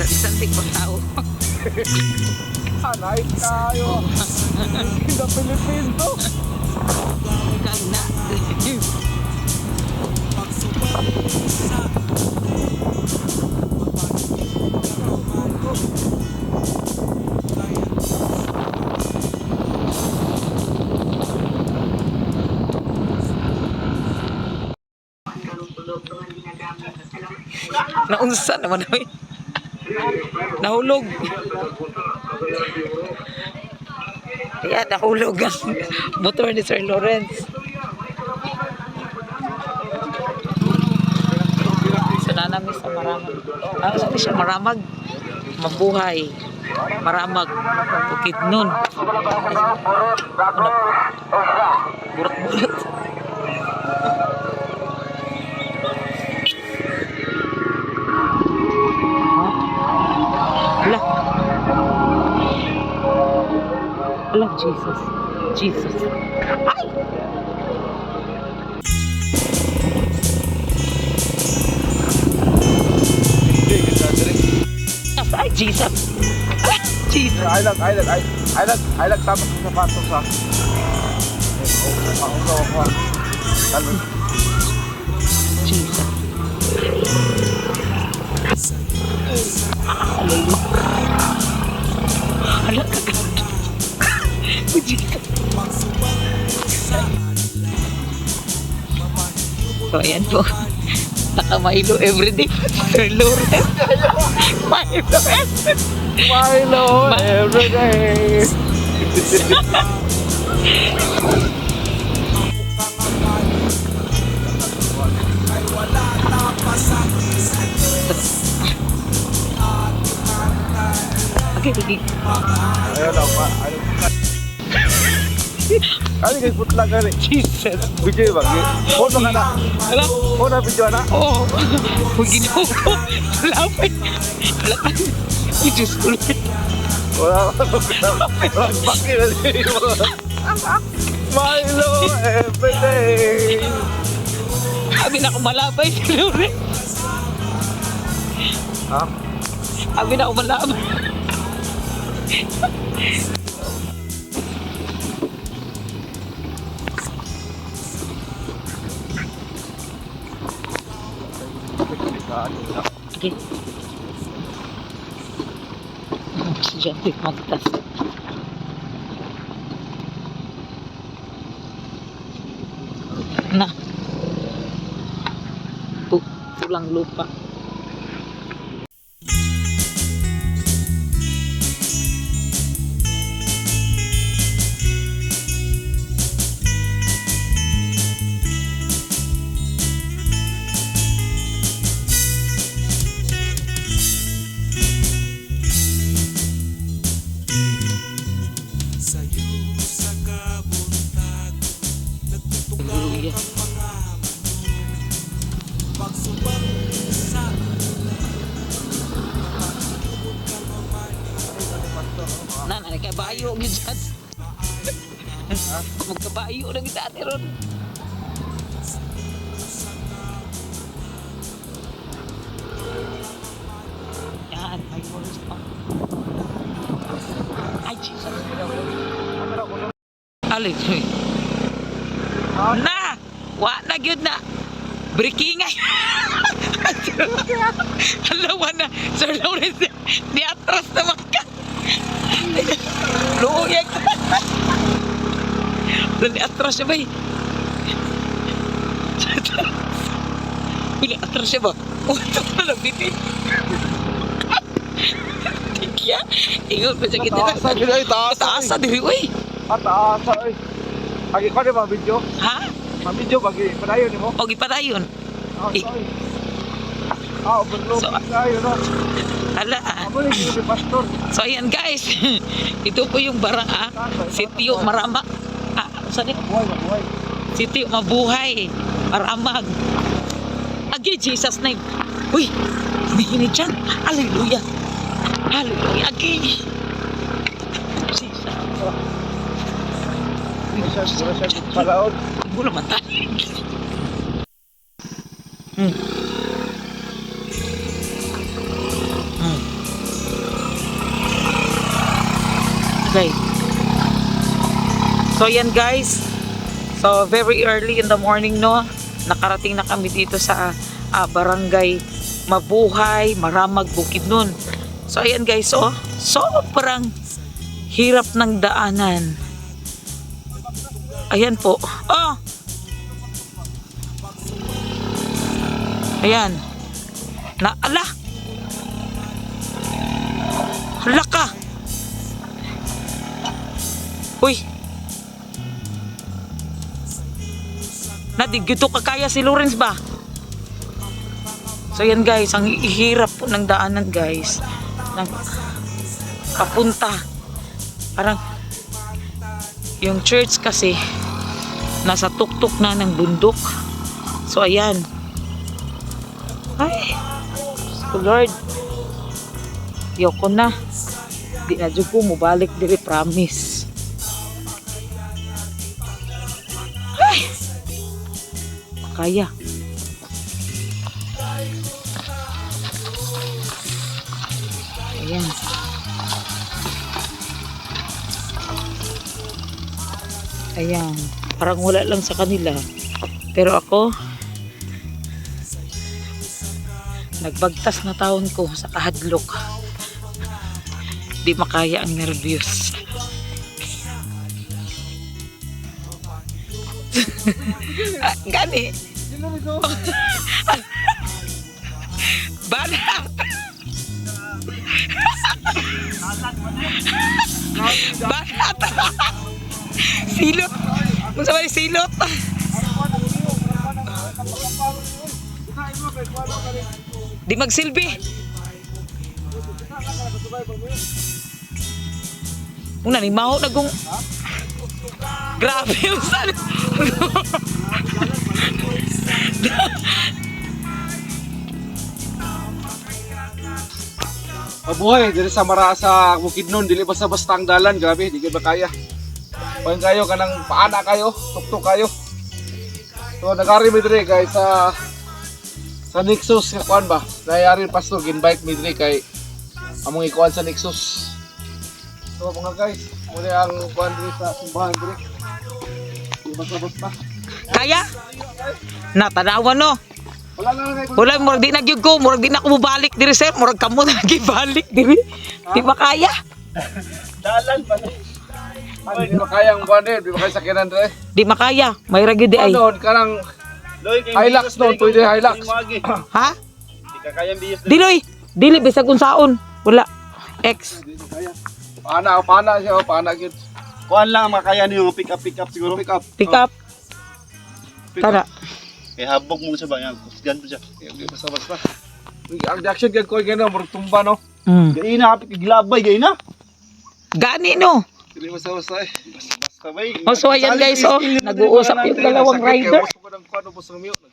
Santik pa tao. Ah, nice tayo. In the Philippines to. Kag na. Naunsa naman oy. Nahulog. Kaya nahulog ang motor ni Sir Lawrence. So nanami sa Maramag. Ah, sa siya Maramag. Mabuhay. Maramag. Bukid nun. Ano? Burot-burot. Hala. Hala, Jesus. Jesus. Ay! Hindi, ganda dire. Ay, Jesus. Ay, Jesus. Island, island, island, island, tapos sa sapatos ha. Ako, ako, ako. Ano? Jesus. Hallelujah. Hala, kaganda. Oh, Jesus. So, ayan po. Naka-Milo everyday po si Sir Lawrence. Milo everyday. Milo every day. Okay, okay. Ayun lang, ma. Ano? Ano kay putla ka rin? Jesus. Video ba? Phone ba ka na? Hala. Phone na video na? Oo. Uy, ginoo ko. Lapit. Wala pa. Uy, Diyos ko. Lord. Wala. Wala. Bakit na din Milo every day. Sabi na ako malabay si Lawrence. Ha? Sabi na ako malabay. Okay. Estudyante magtas. Na. Pulang lupa. Hallelujah. Na, na, nagkabayo gyud dyan. Magkabayo na kita ate ron. Yan, may bonus pa. Ay, Jesus. Alin, uy. Na! Wa na gyud na. Breaking ay. Alawa na. Sir Lawrence, ni atras na maka. Luuyag. Wala ni atras siya ba eh. Wala atras siya ba? Oh, ito na lang bitin. Tigya. Ingon pa siya kita. Taasa, gid ay, taasa. Taasa diri uy. Ah, taasa oy. Agi ko ba video? Ha? Ma video bagi padayon nimo. O gipadayon. Ah, sorry. Ah, overload So, tayo no. Hala ah. Amo ni si pastor. So ayan guys, ito po yung barang ah, Sitio Marama. Ah, saan yun? Mabuhay, mabuhay. Sitio Mabuhay, Maramag. Agi, Jesus name. Uy, humihingi dyan. Hallelujah. Hallelujah. Agi. Jesus. Wala siya palaod. Huwag mo naman tayo. Dugay. So yan guys. So very early in the morning, no. Nakarating na kami dito sa barangay Mabuhay, Maramag, Bukidnon. So ayan guys, oh, sobrang hirap ng daanan. Ayan po. Oh. Ayan. Na ala. Hala ka. Uy. Na di gito ka kaya si Lawrence ba? So yan guys, ang hirap po ng daanan guys. Ng papunta. Parang yung church kasi nasa tuktok na ng bundok. So ayan. Ay, Diyos ko Lord. Yoko na. Di na jud ko mubalik diri, promise. Ay! Kaya. Ayan. Ayan. Parang wala lang sa kanila. Pero ako, nagbagtas na taon ko sa kahadlok. Di makaya ang nervyos. Ah, gani. Banat! Banat! Silot! Unsa ba yung silot? Di magsilbi. Una ni maho na kung grabe yung sal. Mabuhay diri sa Marasa Bukidnon, dili basta-basta ang dalan, grabe, di gyud makaya. Payon kayo kanang paana kayo, tuktok kayo. So nagari mi diri kay sa Nexus nga kuan ba? Nayari pastor ginbike mi diri kay among ikuan sa Nexus. So mga guys, muli ang kuan diri sa simbahan diri. Di basta-basta. Kaya? Natanawa no. Wala na lang kay Wala, murag di na gyud ko, murag di na ako mobalik diri sir, murag kamo na gibalik diri. Di ba kaya? Dalan pa. Di ba kaya ang kuan diri, di ba kaya sakyanan diri? Di makaya, may ra gyud di ay. Ano kanang Hilux noon, pwede Hilux. Ha? Diloy, dili bisag unsaon. Wala. X. Paana, paana siya, oh, paana gyud. Kuan lang ang makaya niyo pick up pick up siguro. Pick up. Pick up. Pick Tara. Kay habog mo sa bang kusgan po siya. Hindi basta-basta. Ang reaction gyud ko gano, murag tumba no. Gay na kapit giglabay gay na. Gani no. Dili basta-basta eh. Basta bay. Oh, so ayan guys, oh, nag-uusap yung dalawang Sakit kay rider. ubos ko ng kuan, ubos ng mute.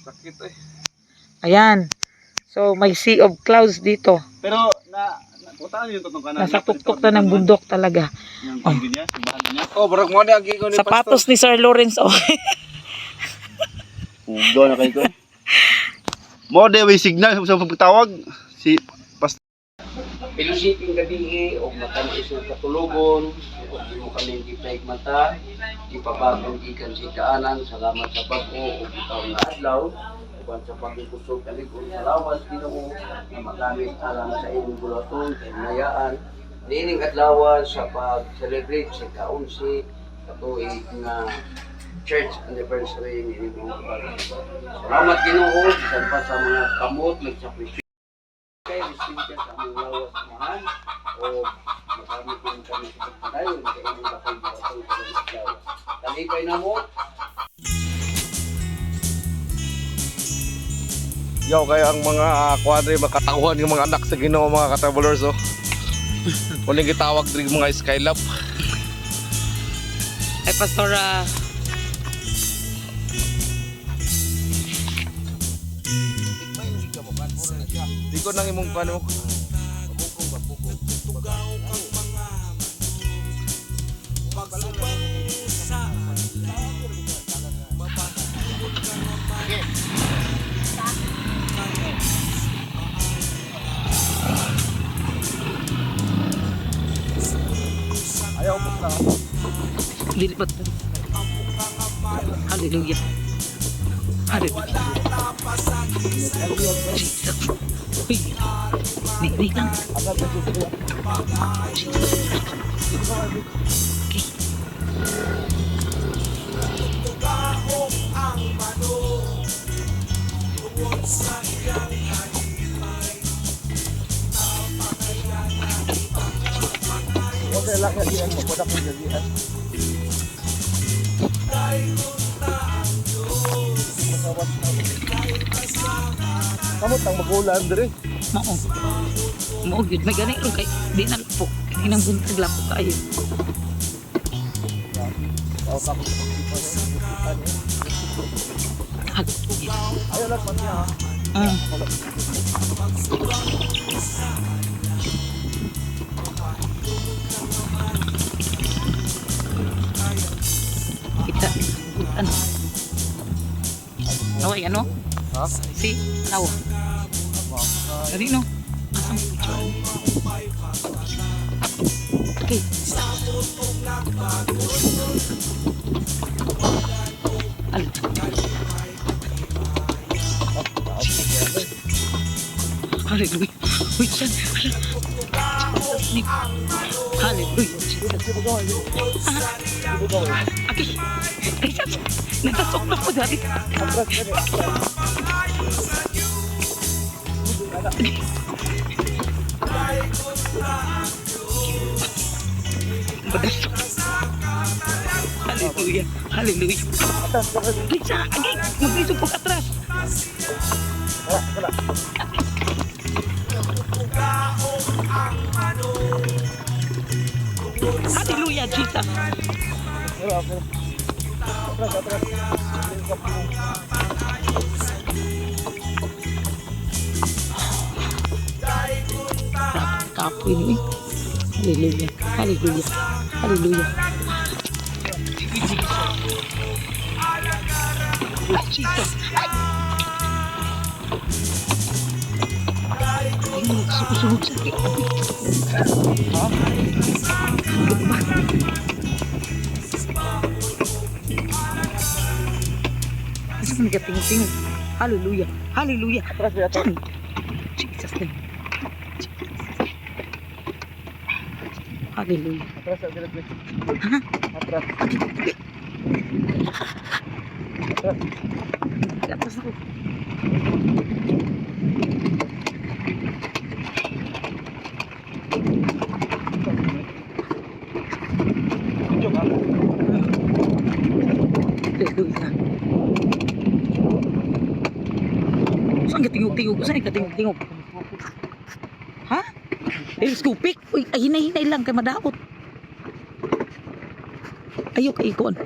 Sakit eh. Ayan. So may sea of clouds dito. Pero na putaan yung totong kanan. Nasa tuktok na ng bundok talaga. Yung kuan din niya, simbahan din niya. Oh, murag mo ni ang gigo ni Sapatos ni Sir Lawrence, oh. Ugo na kay ko. Mo de way signal sa pagtawag si Pastor. Pilusiping gabi o matan-is ng katulugon, o di mo kami gipahigmata, ipabagong gikan sa kaanan, salamat sa bag-o o bitaw nga adlaw, uban sa pagkusog kalig-on sa lawas Ginoo na magamit alang sa imong bulaton kay mayaan niining adlaw sa pag-celebrate sa kaunsi katuig nga church anniversary ni imong. Salamat Ginoo bisan pa sa mga kamot nagsakripisyo kay respeto sa among lawas mahal o magamit din kami sa pagpadayon kay imong dakong bulaton sa adlaw. Kalipay na mo. Yo, kaya ang mga kuan diri makatawhan yung mga anak sa Ginoo mga ka-travelers oh. Kuning gitawag diri mga Skylab. Ay, Pastora. Di ko nang imong kuan mo. Dili ba? Hallelujah. Hallelujah. Jesus. Uy. Ni lang. Jesus. Okay. Okay lang yan mo, wala kong gagihan. Kamot ang magulan dire. Mao. Mao gyud may gani ron kay di na po. Kaninang buntag lang po kayo. Hallelujah. Ayaw lang man niya. Mm. Kita ano? Naway ano? Ha? Si, nawa. Dali no. Asang picture? Okay. Ano? Hallelujah. Wait, saan? Hala. Jesus name. Hallelujah. Jesus. Ah. Okay. Ay, saan? Natasok na ko dali. Padasok. Hallelujah. Hallelujah. Lisa, agay, maglisod pag atras. Hallelujah, Jesus. Kapoy ni. Hallelujah. Hallelujah. Hallelujah. Jesus. Ay, Jesus. Ay! Ay, nagsusunod sa akin. Ha? Asa man nagatingog-tingog? Hallelujah. Hallelujah. Atras, atras. Jesus name. Jesus. Hallelujah. Atras, atras. Ha? Atras. Okay, okay. Atras ako. Video ka? Hallelujah. Saan ka tingog-tingog? Saan ka tingog-tingog? Ha? Telescopic? Uy, ay hinay-hinay lang kay madaot. Ayaw kay ikon.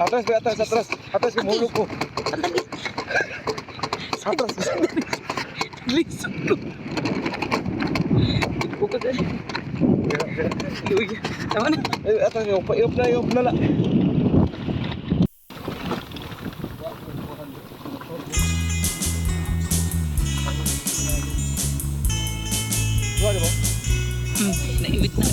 Atras, be, atras, atras. Atras, kumulog ko. Sandali. Atras. Sandali. Lisod ko. Ko ka gani. Hallelujah. Tama na. Eh, atras, iop na, iop na la. Dua, di ba? Naiwit na.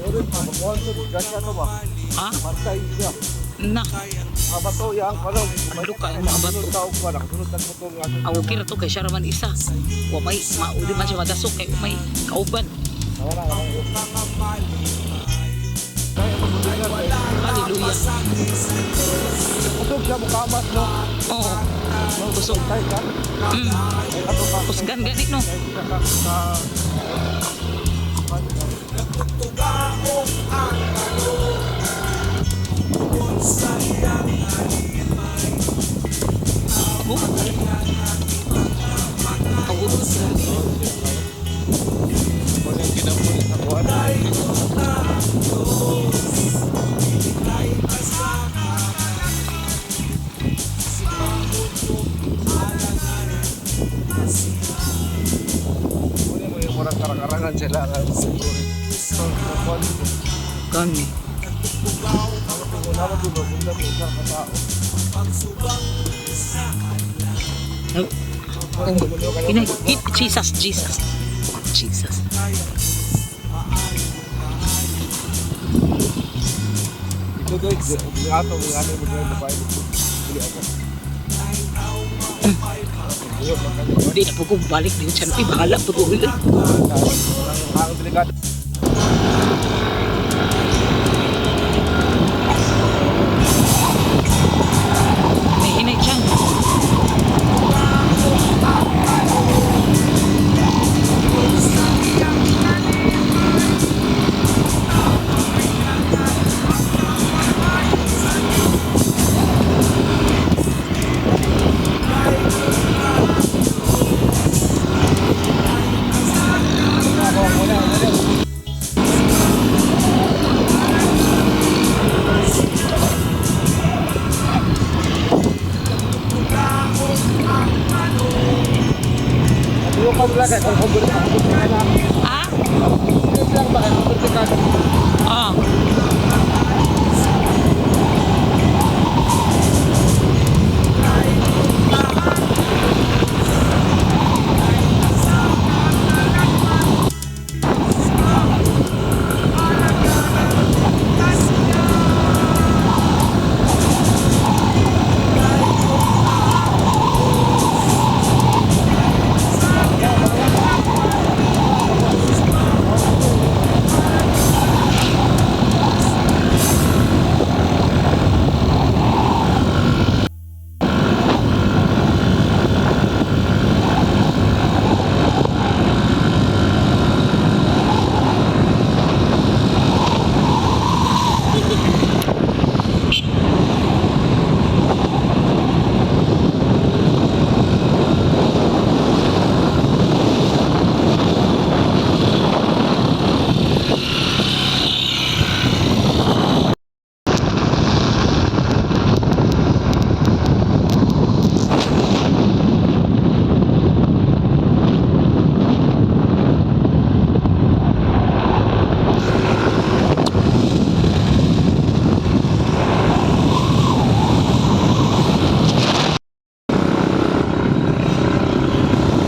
Meron pa, makuha ko, gasya to ba? Ha? Pantay siya. Na. Mga bato, yang kalaw. Ano ka, mga bato? Sunod tao ko, nakasunod ang motor nga. Aw, okay ra to kay siya ra man isa. Wa may mauli man siya madasok kay may kauban. Wala, wala. Hallelujah. Kusog siya, mukamas, no? Oo. Kusog. Tay ka? Ay, ato ka. Kusgan ganit no. Ay, ka ka sa... Oh. Aw. Arangan sila nga. Gani. Oh. Inay, Jesus, Jesus. Jesus. Ito guys, obligato, obligato, obligato, dili ako. Hindi na po ko balik din siya. Ay, bahala po ko. Ang delikado. May hinay siya. Ah? Ah.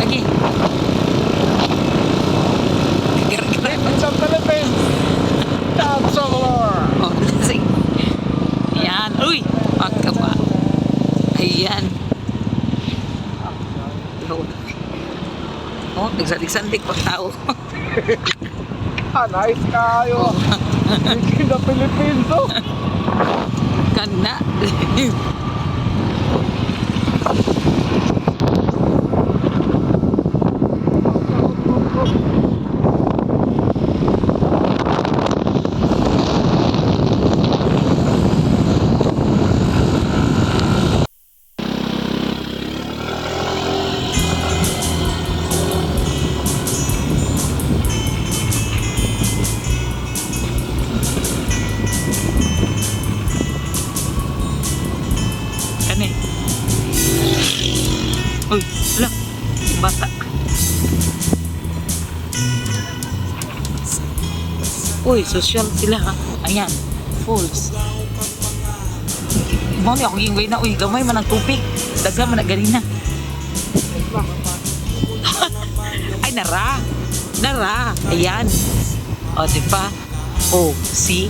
Lagi. Gara-gara. Sa Philippines! Top Solar! Oh, sige. Ayan. Uy! Pagkaba. Ayan. Oh, nagsadik-sandik pag tao. Ah, nice kayo! In the Philippines, oh! Kana. Kani. Uy, wala. Yung bata. Uy, social sila ha. Ayan, falls. Mo ni ako yung na, uy, gamay man ang tubig. Daga man ang ganina. Ay, nara. Nara. Ayan. O, di ba? O, see?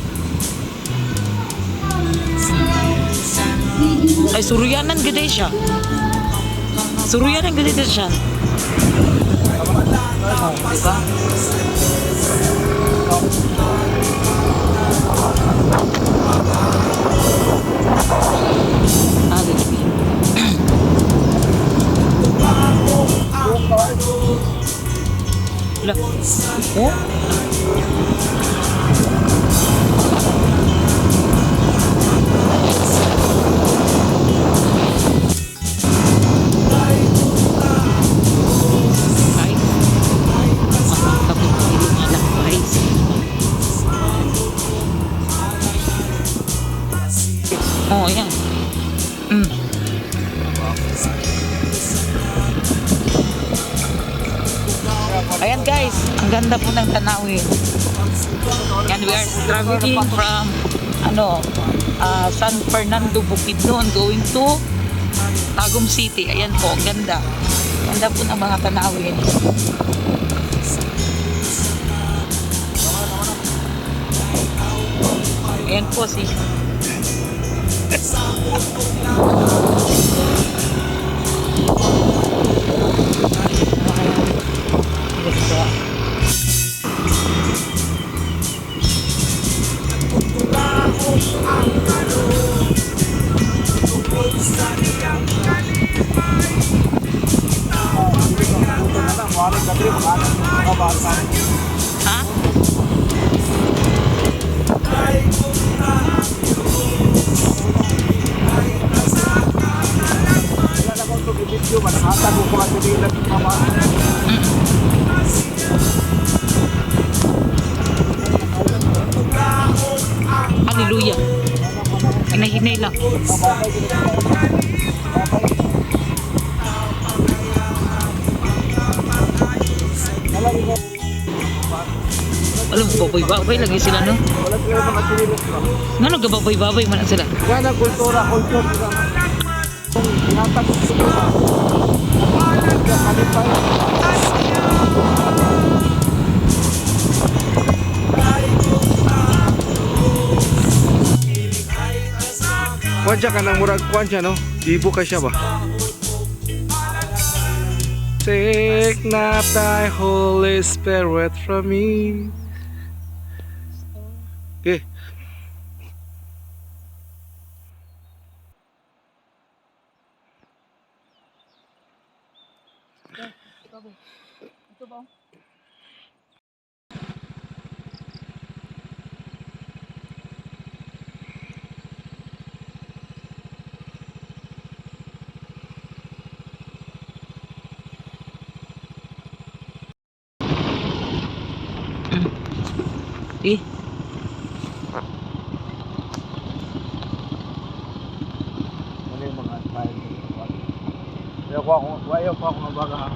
Ay, suruyanan gede siya. Suruyanan gede siya. Oh, di ba? Ah, gede. Wala. Oh? Guys, makakapit kayo nga lang, guys. Oh, ayan. Ayan guys, ang Ganda po ng tanawin. Yan, we are traveling from San Fernando, Bukidnon, going to Tagum City. Ayan po, ang ganda. Ganda po ng mga tanawin. Ayan po si Ganda. Ha? Hallelujah. Hinahinay lang. Alam mo, baboy-baboy lagi sila, no? Nga nagbaboy-baboy man na sila. Gana kultura, culture. Kung hinatag Kuan siya kanang murag kuan siya no? Ibo kay siya ba? Take not thy Holy Spirit from me. Okay. Eh. Ano yung mga file? Ayaw ko ako, ayaw ko ako mabaga ha.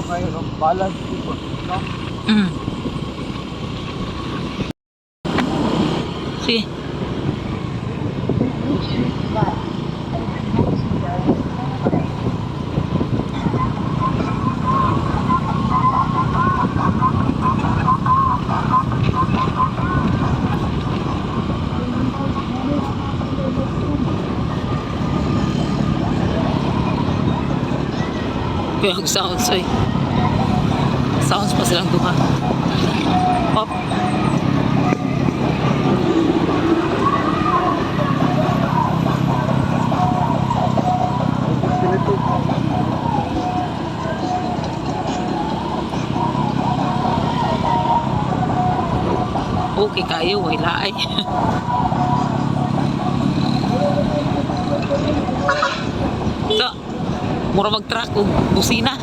Okay, no? Balance people, no? Sige. Kaya ang sounds ay. Sounds pa silang duha. Pop. Okay kayo, wala ay. So, mura mag-truck og busina.